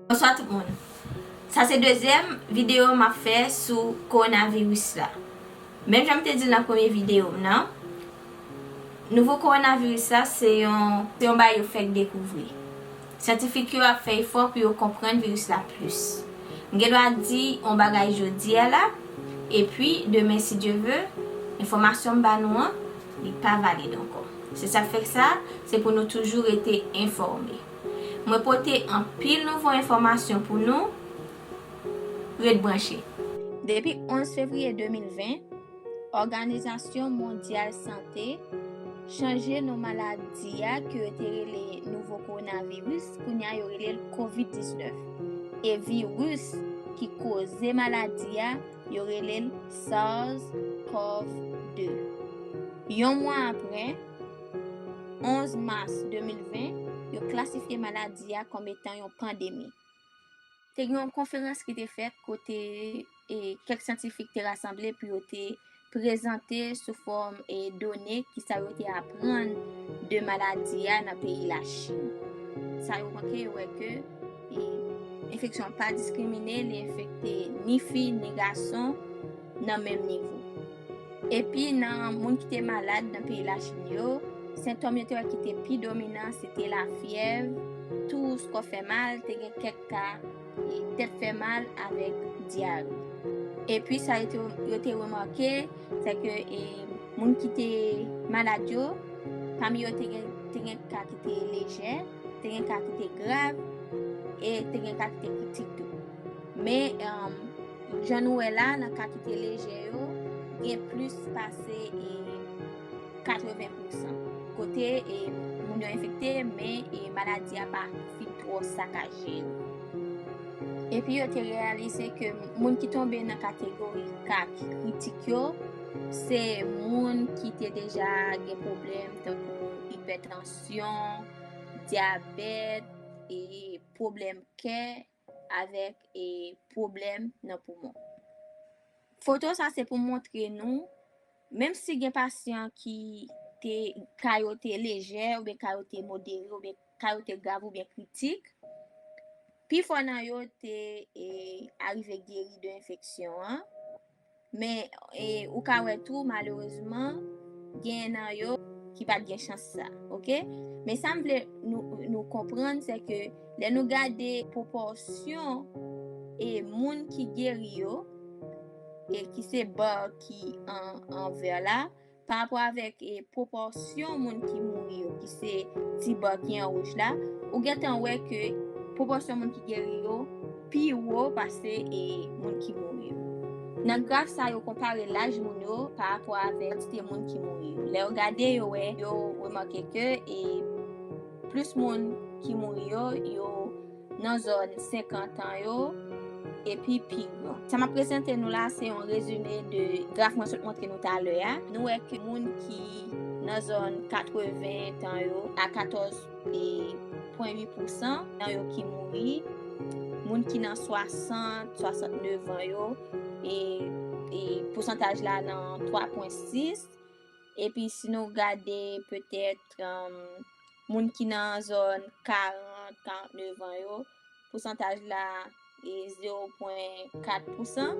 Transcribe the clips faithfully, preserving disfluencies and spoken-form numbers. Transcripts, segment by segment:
Bonswa tout moun. Sa se dezyèm videyo m ap fè sou kowonaviris la. Menm jan m te di l nan premye videyo m nan, nouvo kowonaviris la se yon, se yon bagay yo fèk dekouvri. Syantifik yo ap fè efò pou yo konprann viris la plis. M gen dwa di yon bagay jodi a la, epi demen, si Dye ve, enfòmasyon m ba nou an, li pa valid ankò. Se sa k fè sa, se pou nou toujou rete enfòme. Mwen pote anpil nouvo enfòmasyon pou nou. Ret branche. Depi onz fevriye de mil ven, Òganizasyon Mondyal Sante chanje non maladi a ke yo te rele nouvo kowonaviris, kounye a yo rele l kovid diznèf. E viris ki koze maladi a, yo rele l SARS-CoV de. Yon mwa apre, onz mas de mil ven, yo klasifye maladi a kòm etan yon pandemi. Te gen yon konferans ki te fèt kote, e, kèk syantifik te rasanble pou yo te prezante sou fòm, e, done kisa yo te aprann de maladi a nan peyi Lachin. Sa yo manke, yo wè ke, e, enfeksyon an pa diskrimine, li enfekte ni fi ni gason nan menm nivo. Epi nan moun ki te malad nan peyi Lachin yo, sentòm yo te wè ki te pi dominan, se te lafyèv, tous, kò fè mal, te gen kèk ka, e, tèt fè mal avèk dyare. Epi sa yo te, yo te remake, se ke, e, moun ki te malad yo, pami yo te gen, te gen ka ki te lejè, te gen ka ki te grav, e te gen ka ki te kritik tou. Men, um, jan nou wè la, nan ka ki te lejè yo, gen plis pase, e, katreven pousan. Kote, e, moun yo enfekte, men, e, maladi a pa fin twò sakaje yo. Epi yo te reyalize ke moun ki tonbe nan kategori ka ki kritik yo, se moun ki te deja gen pwoblèm tankou ipètansyon, dyabèt, e pwoblèm kè, avèk, e, pwoblèm nan poumon. Foto sa se pou montre nou, menm si gen pasyan ki te, ka yo te lejè, oubyen ka yo te modere, oubyen ka yo te grav, oubyen kritik, pifò nan yo te, e, arive geri de enfeksyon an. Men, e, ou ka wè tou, malerezman, gen nan yo ki pa t gen chans sa, oke? Men sa m vle nou, nou konprann, se ke lè nou gade pwopòsyon, e, moun ki geri yo, e ki se ba ki an, an vè la, pa rapò avèk, e, pwopòsyon moun ki mouri yo, ki se ti ba ki an wouj la, ou gentan wè ke pwopòsyon moun ki geri yo pi wo pase, e, moun ki mouri yo. Nan graf sa, yo konpare laj moun yo pa rapò avèk kantite moun ki mouri yo. Lè yo gade, yo wè, yo remake ke, e, plis moun ki mouri yo, yo nan zòn senkant an yo, epi pi gran. Sa m ap prezante nou la, se yon rezime de graf mwen sot montre nou talè a. Nou wè ke moun ki nan zòn katreven tan yo a katòz pwen uit pousan nan yo ki mouri. Moun ki nan swasant, swasantnev an yo, e, e pousantaj la nan twa pwen sis. Epi si nou gade petèt, um, moun ki nan zòn karant, karantnev an yo, pousantaj la e zewo pwen kat pousan.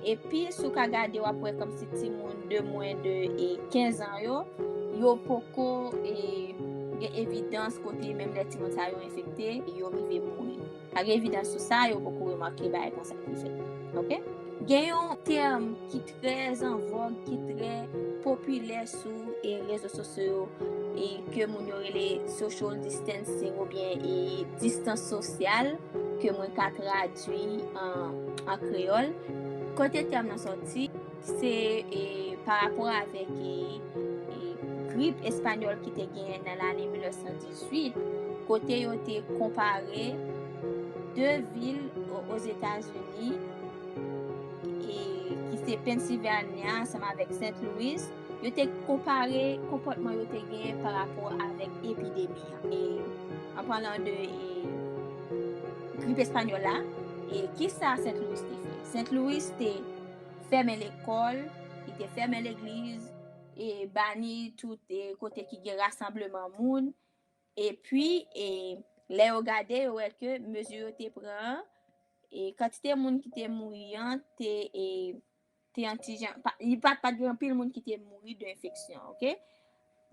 Epi si w ka gade, w ap wè kòmsi timoun de mwens de, e, kenz an yo, yo poko, e, gen evidans kote menm lè timoun sa yo enfekte, yo rive mouri. Pa gen evidans sou sa, yo poko remake bagay konsa ki fèt. Oke? Gen yon tèm ki trè an vòg, ki trè popilè sou, e, rezo sosyo yo, e ke moun yo rele social distancing oubyen, e, distans sosyal, ke mwen ka tradui an, an kreyòl. Kote tèm nan sòti? Se, e, pa rapò avèk, e, e, grip espanyòl ki te genyen nan lane mil nèf san dizuit, kote yo te konpare de vil o-, Ozetazini, e, ki se Pennsylvania ansanm avèk Saint Louis, yo te konpare konpòtman yo te genyen pa rapò avèk epidemi an. E, an palan de, e, grip espanyòl la, e kisa Saint Louis te fè? Saint Louis te fèmen lekòl, li te fèmen legliz, e bani tout, e, kote ki gen rasanbleman moun, epi, e, Lè yo gade, yo wè ke mezi yo te pran an, e kantite moun ki te mouri an te, e, te yon ti jan, pa, li pa t, pa t gen anpil moun ki te mouri de enfeksyon, oke?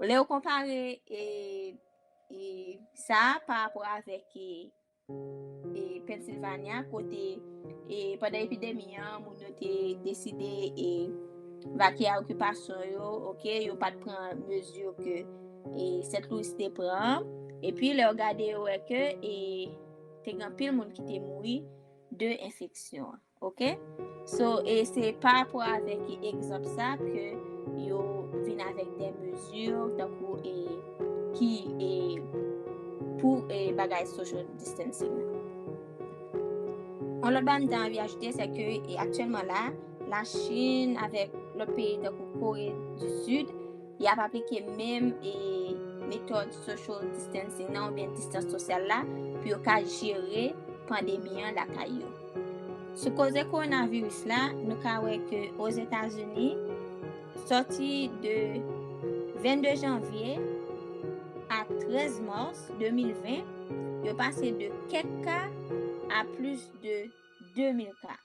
Lè yo konpare, e, e sa a pa rapò avèk, e, e Pennsylvania, kote, e pandan epidemi an, moun yo te deside, e vakye a okipasyon yo, oke, yo pa t pran mezi ke, e Sent Louis te pran an. Epi lè yo gade, yo wè ke, e te gen anpil moun ki te mouri de enfeksyon an. Oke? So, e se pa rapò avèk egzanp sa ke yo vin avèk de mezi tankou, e, ki, e, pou, e, bagay social distancing nan. Yon lòt bagay m te anvi ajoute, se ke, e, aktyèlman la, Lachin avèk lòt peyi tankou Kore di Sid, y ap aplike menm, e, metòd social distancing nan oubyen distans sosyal la pou yo ka jere pandemi an lakay yo. Sou koze kowonaviris la, nou ka wè ke Ozetazini, sòti de vennde janvye a trèz mas de mil ven, yo pase de kèk ka a plis de de mil ka.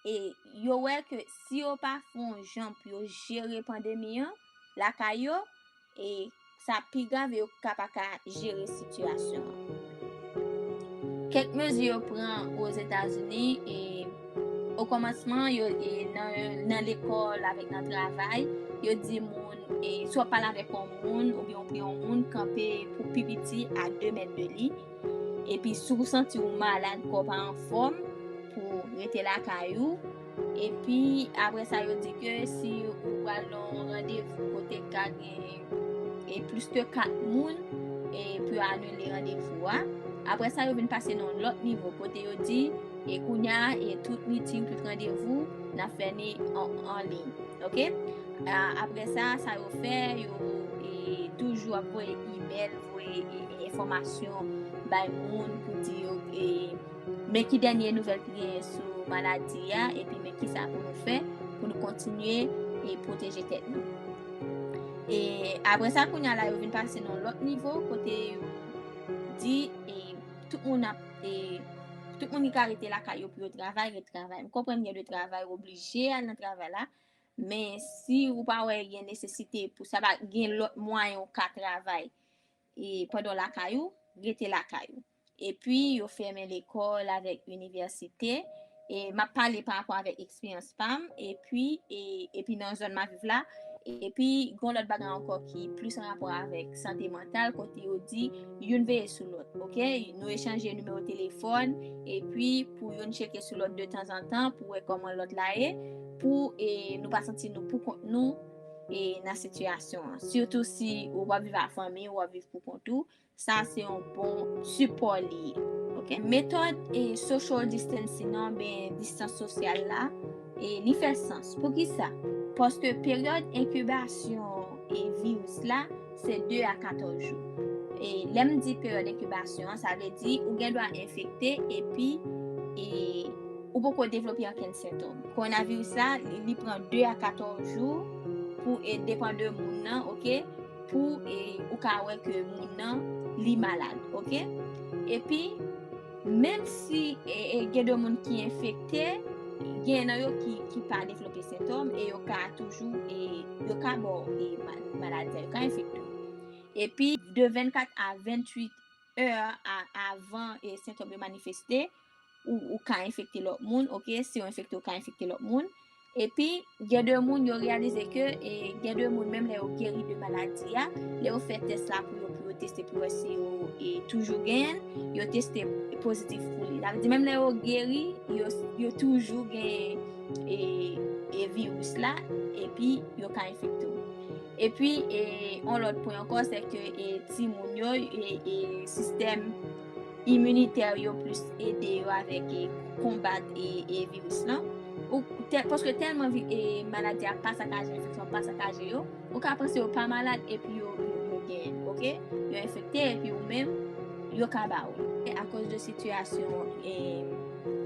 E yo wè ke si yo pa fè yon jan pou yo jere pandemi an lakay yo, e sa pi grav, yo ka pa ka jere sitiyasyon an. Kèk mezi yo pran Ozetazini, e o kòmansman, yo, e nan, nan lekòl avèk nan travay, yo di moun, e si w ap pale avèk yon moun, oubyen w pran yon moun, kanpe pou pi piti a de mèt de li. Epi si w santi w malad, kò w pa anfòm, pou rete lakay ou. Epi apre sa, yo di ke si ou pral nan yon randevou kote ka gen, e, plis ke kat moun, e pou yo anile randevou a. Apre sa, yo vin pase nan yon lòt nivo kote yo di, e kounye a, e tout miting, tout randevou, n ap fè ni an, an liy. Oke? A, apre sa, sa yo fè, yo, e, toujou ap voye imèl, voye, e, e, enfòmasyon bay moun pou di yo, e, men ki dènye nouvèl ki genyen sou maladi a, epi men ki sa pou nou fè pou nou kontinye e pwoteje tèt nou. E apre sa, kounye a la, yo vin pase nan lòt nivo kote yo di, e, tout moun ap, e, tout moun ki ka rete lakay yo pou yo travay, ret travay. M konprann gen de travay, ou oblije al nan travay la, men si ou pa wè gen nesesite pou sa, pa gen lòt mwayen ou ka travay, e pandan w lakay ou, rete lakay ou. Epi yo fèmen lekòl avèk inivèsite. E m ap pale pa rapò avèk eksperyans pa m, epi, e, epi nan zòn m ap viv la, epi gen yon lòt bagay ankò ki plis an rapò avèk sante mantal, kote yo di youn veye sou lòt, oke? Nou echanje nimewo telefòn, epi pou youn tcheke sou lòt de tanzantan, pou wè kòman lòt la ye, pou, e, nou pa santi nou pou kont nou, e, nan sitiyasyon an. Sitou si ou p ap viv ak fanmi, ou ap viv pou kont ou, sa se yon bon sipò li ye. Oke? Metòd, e, social distancing nan, oubyen distans sosyal la, e, li fè sans. Poukisa? Paske peryòd enkibasyon, e, viris la, se de a katòz jou. E lè m di peryòd enkibasyon an, sa vle di ou gen dwa enfekte epi, e, ou poko devlope okenn sentòm. Kowonaviris la, li, li pran de a katòz jou pou, e, depann de moun nan, oke, pou, e, ou ka wè ke moun nan, li malad, oke? Epi, menm si, e, e, gen de moun ki enfekte, gen nan yo ki, ki pa devlope sentòm e yo ka toujou, e, yo ka ba w, e, ma-, maladi a, yo ka enfekte w. Epi, de vennkat a venntuit è a, avan, e, sentòm yo manifeste, ou, ou ka enfekte lòt moun, oke? Si w enfekte, ou ka enfekte lòt moun. Epi, gen de moun, yo reyalize ke, e, gen de moun, menm lè yo geri de maladi a, lè yo fè tès la pou yo, pou yo teste pou wè si yo, e, toujou genyen l, yo teste pozitif pou li. Sa vle di, menm lè yo geri, yo, yo toujou gen, e, e viris la, epi yo ka enfekte w. Epi, e, yon lòt pwen ankò, se ke, e, timoun yo, e, e, sistèm iminitè yo plis ede yo avèk, e, konbat, e, e viris lan. Ou, tè-, paske tèlman vi-, e, maladi a pa sakaje, enfeksyon pa sakaje yo, ou ka panse yo pa malad epi yo, yo, yo genyen, oke? Yo enfekte epi ou menm, yo ka ba ou. E akoz de sitiyasyon, e,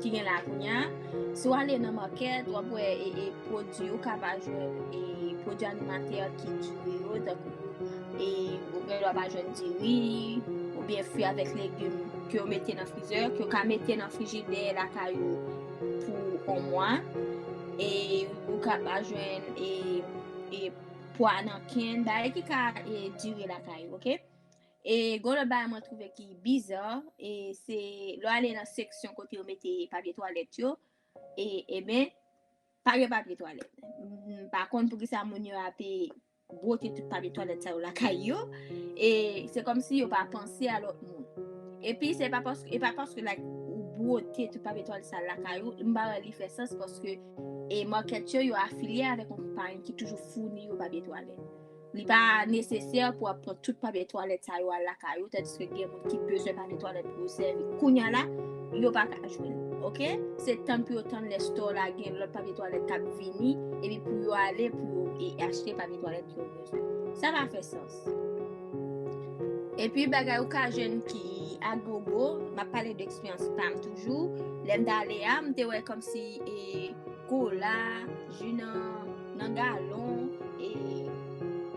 ki gen la kounye a, si w ale nan makèt, w ap wè, e, e, pwodui ou ka pa jwenn, e, pwodui alimentè ki dire yo, tankou, e, ou gen dwa pa jwenn diri, oubyen fwi avèk legim ke yo mete nan frizè, ke yo ka mete nan frijidè lakay ou pou yon mwa. E ou ka pa jwenn e, e pwa nan kenn, bagay ki ka e, dire lakay ou, oke? E gon lòt bagay mwen twouve ki biza, e se lè w ale nan seksyon kote yo mete papye twalèt yo, e, ebyen, pa gen papye twalèt. M pa konn poukisa moun yo ape bwote tout papye twalèt sa yo lakay yo. E se kòmsi yo pa panse a lòt moun. Epi se pa paske, e pa paske like, ou bwote tout papye twalèt sa lakay ou, m pa wè li fè sans paske e market yo, yo afilye avèk yon konpayi ki toujou founi yo papye twalèt. Li pa nesesè pou w ap pran tout papye twalèt sa yo al lakay ou, tandiske gen moun ki bezwen papye twalèt pou yo sèvi. Kounye a la, yo pa ka jwenn. Oke? Se tann pou yo tann lè store la gen lòt papye twalèt k ap vini, epi pou yo ale, pou yo e, achte papye twalèt yo bezwen. Sa pa fè sans. Epi bagay ou ka jwenn ki agogo, m ap pale de eksperyans pa m toujou. Lè m t ale a, m te wè kòmsi e, kola, ji nan, nan galon, e,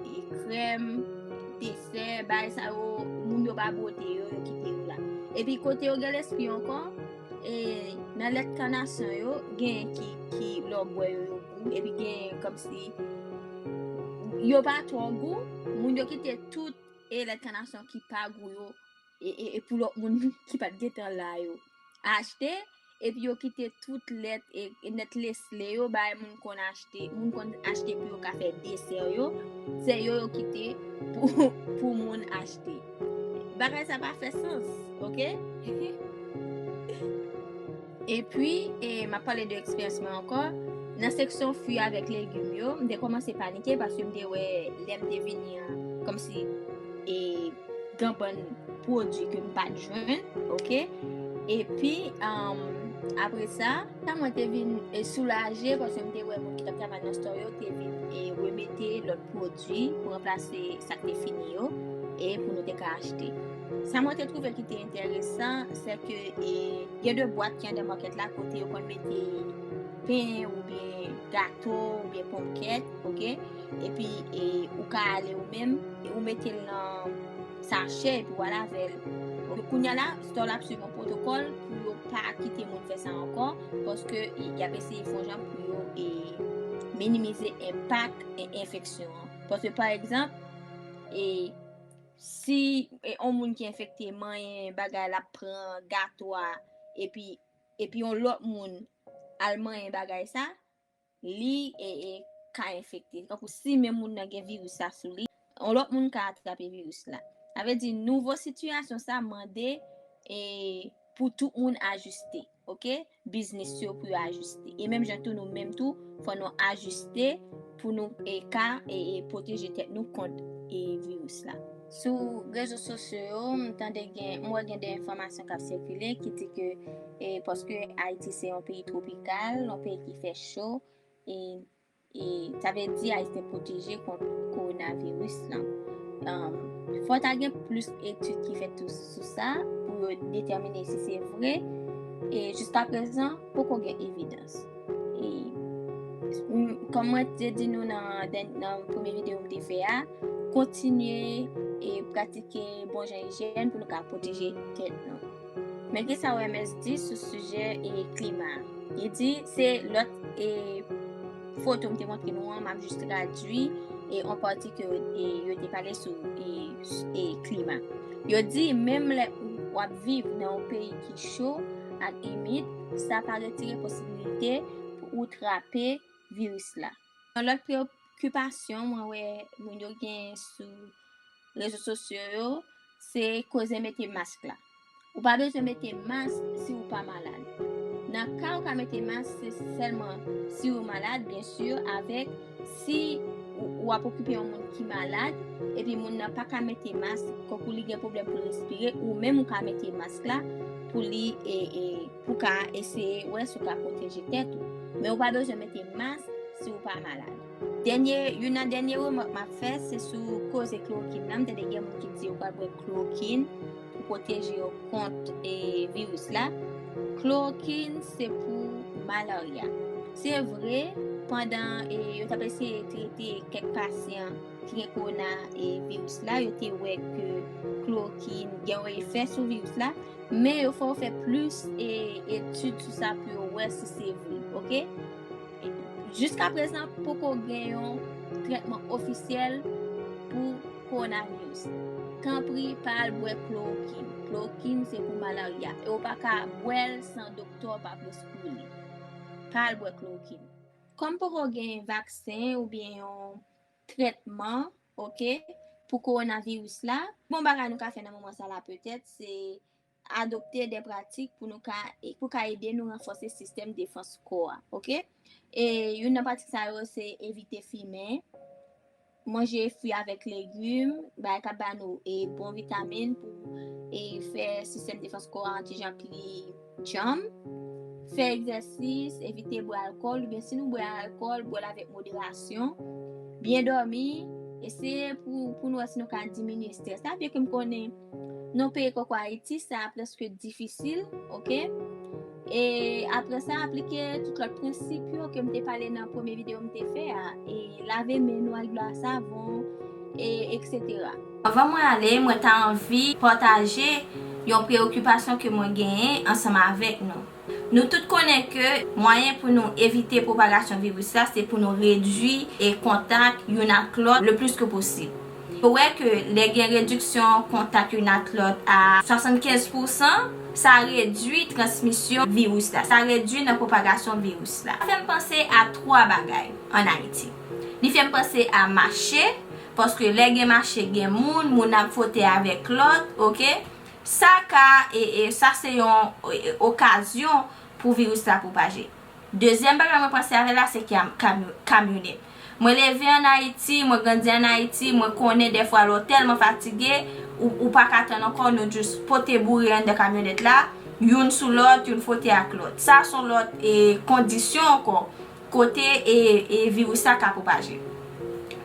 e krèm, desè, bagay sa yo, moun yo pa bwote yo, yo kite yo la. Epi kote yo gen lespri ankò, e nan lèt kannasyon yo, gen ki, ki lè w bwè yo, yo gou, epi gen kòmsi yo pa twò gou, moun yo kite tout e lèt kannasyon ki pa gou yo, e, e, e pou lòt moun ki pa t gentan la yo achte, epi yo kite tout lèt e, e nèt lesle yo bay moun konn achte, moun konn achte pou yo ka fè desè yo, se yo yo kite pou, pou moun achte. Bagay sa pa fè sans, oke? Epi, e, m ap pale de eksperyans mwen ankò. Nan seksyon fwi avèk legim yo, m te kòmanse panike paske m te wè lè m te vini an, kòmsi e, gen bann pwodui ke m pa t jwenn, oke? Epi, um, apre sa, sa mwen te vin e, soulaje paske m te wè moun ki t ap travay nan store yo te vin e, remete lòt pwodui pou ranplase sa k te fini yo e pou nou te ka achte. Sa mwen te twouve ki te enteresan, se ke e, gen de bwat ki anndan makèt la kote yo konn mete pen oubyen gato oubyen ponkèt, oke? Epi e, ou ka ale ou menm, e ou mete l nan sachè epi w al avè l. Kounye a la, store la ap swiv yon pwotokòl pou yo pa kite moun fè sa ankò, paske y ap eseye fè yon jan pou yo e, minimize enpak e, enfeksyon an. Paske, pa egzanp, e, si e, yon moun ki enfekte manyen bagay la pran gato a, epi, epi yon lòt moun al manyen bagay sa, li e, e, ka enfekte. Tankou si menm moun nan gen viris la sou li, yon lòt moun ka atrape viris la. Sa vle di nouvo sitiyasyon sa mande e, pou tout moun ajiste, oke? Biznis yo pou yo ajiste. E menm jan tou nou menm tou, fò nou ajiste pou nou e, ka e, e, pwoteje tèt nou kont e, viris la. Sou rezo sosyo yo, m tande gen, m wè gen de enfòmasyon k ap sikile ki di ke e, paske Ayiti se yon peyi twopikal, yon peyi ki fè cho, e, e sa vle di Ayisyen pwoteje kont kowonaviris lan. Um, fò ta gen plis etid ki fèt sou, sou sa pou yo detèmine si se vre. E jiska prezan, poko gen evidans. E, m, kòm mwen te di nou nan, dèn- nan premye videyo m te fè a, kontinye e pratike bon jan ijyèn pou nou ka pwoteje tèt nou. Men kisa O M S di sou sijè e klima a? Li di se lòt e foto m te montre nou an, m ap jis tradui e yon pati ke e, yo te pale sou e, e klima. Yo di menm lè w ap viv nan yon peyi ki cho ak imid, sa pa retire posibilite pou ou trape viris la. Yon lòt preokipasyon mwen wè moun yo gen sou rezo sosyo yo, se koze mete mask la. Ou pa bezwen mete mask si ou pa malad. Nan ka ou ka mete mask, se sèlman si ou malad, byen si, avèk si ou, ou ap okipe yon moun ki malad, epi moun nan pa ka mete mask, kankou li gen pwoblèm pou l respire, ou menm ou ka mete mask la pou li, e, e, pou ka eseye wè si ou ka pwoteje tèt ou. Men ou pa bezwen mete mask si ou pa malad. Dènye, youn nan dènye remòk m ap fè, se sou koze klorokin nan. M tande gen moun ki di yo pral bwè klorokin pou pwoteje yo kont e, viris la. Klorokin se pou malarya. Se vre, Pandan e, yo t ap eseye trete kèk pasyan ki gen kowona e, viris la, yo te wè ke klorokin gen yon efè sou viris la, men yo fè yo fè plis e, etid sou sa pou yo wè si se vre, oke? Jiska prezan, poko gen yon trètman ofisyèl pou kowonaviris. Tanpri, pa al bwè klorokin. Klorokin se pou malarya. E w pa ka bwè l san doktè w pa preskri w li. Pa al bwè klorokin. Kòm poko gen vaksen oubyen yon trètman, oke, pou kowonaviris la, bon bagay nou ka fè nan moman sa la petèt, se adopte de pratik pou nou ka, pou ka ede nou ranfòse sistèm defans kò a, oke? E youn nan pratik sa yo se evite fimen, manje fwi avèk legim, bagay k ap ba nou e bon vitamin pou e fè sistèm defans kò a yon ti jan pli djanm. Fè egzèsis, evite bwè alkòl, oubyen si nou bwè alkòl, bwè l avèk moderasyon. Byen dòmi, eseye pou, pou nou wè si nou ka diminye estrès la, byen ke m konnen nan peyi kòkò Ayiti, sa prèske difisil, oke? E apre sa, aplike tout lòt prensip yo ke m te pale nan premye videyo m te fè a. E lave men nou ak dlo a savon, e etsetera. Anvan mwen ale, mwen ta anvi pataje yon preyokipasyon ke mwen genyen ansanm avèk nou. Nou tout konnen ke mwayen pou nou evite pwopagasyon viris la, se pou nou redui e kontak youn ak lòt le plis ke posib. Yo wè ke lè gen rediksyon kontak youn ak lòt a swasannkenz pousan, sa redui transmisyon viris la, sa redui nan pwopagasyon viris la. Sa fè m panse a twa bagay ann Ayiti. Li fè m panse a mache, paske lè gen mache, gen moun, moun ap fwote avèk lòt, oke? Sa ka, e, e, sa se yon e, e, okazyon pou viris la pwopaje. Dezyèm bagay mwen panse avè l la, se kam-, kamyo-, kamyonèt. Mwen leve ann Ayiti, mwen grandi ann Ayiti, mwen konnen dèfwa lè w tèlman fatige, ou, ou pa ka tann ankò, nou jis pote boure anndan kamyonèt la, youn sou lòt, youn fwote ak lòt. Sa se yon lòt e, kondisyon ankò, kote e, e viris la ka pwopaje.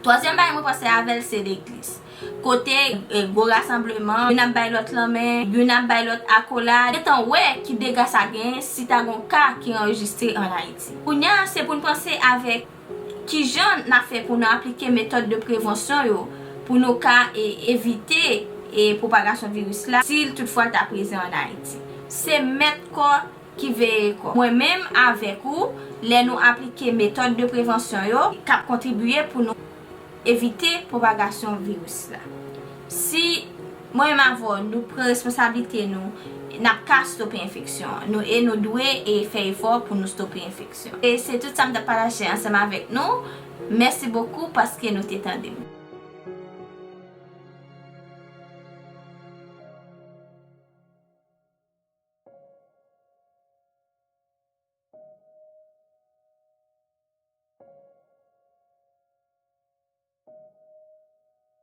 Twazyèm bagay mwen panse avè l, se legliz. Kote e, gwo rasanbleman, youn ap bay lòt lanmen, youn ap bay lòt akolad. Gentan wè ki dega sa genyen si ta gon ka ki anrejistre ann Ayiti. Kounye a, se pou n panse avèk kijan n ap fè pou nou aplike metòd de prevansyon yo pou nou ka e, evite e, pwopagasyon viris la si l toutfwa l ta prezan ann Ayiti. Se mèt kò ki veye kò. Mwen menm avèk ou, lè nou aplike metòd de prevansyon yo, k ap kontribiye pou nou evite pwopagasyon viris la. Si mwen menm avè w, nou pran responsablite nou, n ap ka stope enfeksyon an. Nou, e nou dwe e fè efò pou nou stope enfeksyon. E se tout sa m t ap pataje ansanm avèk nou. Mèsi bokou paske nou te tande m.